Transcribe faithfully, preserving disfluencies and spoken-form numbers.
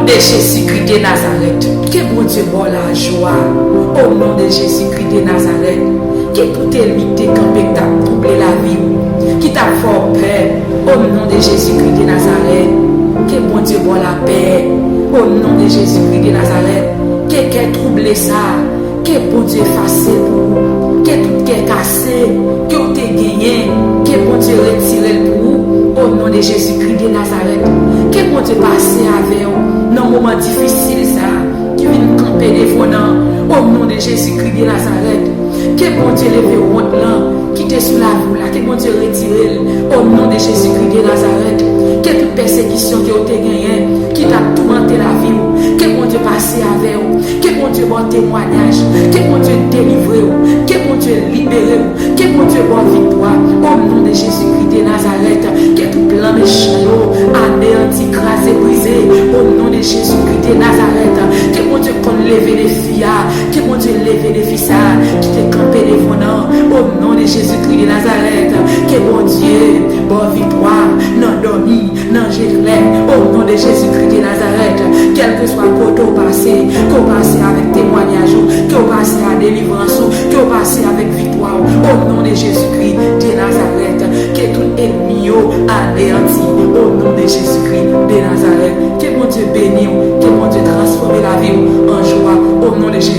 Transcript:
De Jezikri de Nazarèt, ke Bondye ba w lajwa. O non de Jezikri de Nazarèt, ke tout ènmi ki te kanpe, ki t ap twouble lavi w, ki t ap fè w pè, o non de Jezikri de Nazarèt, ke Bondye ba w lapè. O non de Jezikri de Nazarèt, ke kè twouble sa, ke Bondye efase l pou ou. Ke tout kè kase ke w te genyen, ke Bondye retire l pou ou. O non de Jezikri de Nazarèt, ke Bondye pase avè w nan moman difisil sa a ki vin kanpe devan w nan. O non de Jezikri de Nazarèt, ke Bondye leve wont lan ki te sou lavi w la, ke Bondye retire l. O non de Jezikri de Nazarèt, ke tout pèsekisyon ke w te genyen, ki t ap toumante lavi w, ke Bondye pase avè w, ke Bondye ba w temwayaj, ke Bondye delivre w, ke Bondye libere w, ke Bondye ba w viktwa. O non de Jezikri de Nazarèt, ke tout plan mechan yo aneyanti, kraze, brize. O non de Jezikri de Nazarèt, ke Bondye konn leve defi a, ke Bondye leve defi sa a ki te kanpe devan w nan. O non de Jezikri de Nazarèt, ke Bondye ba w viktwa nan dòmi, nan je klè. O non de Jezikri de Nazarèt, kèlkeswa kote w pase, ke w pase avèk temwayaj ou, ke w pase a delivrans ou, ke w pase avèk viktwa w. O non de Jezikri de Nazarèt, ke tout ènmi yo aneyanti. O non de Jezikri de Nazarèt, ke Bondye beni w, ke Bondye transfòme lavi w an jwa. O non de Jezi.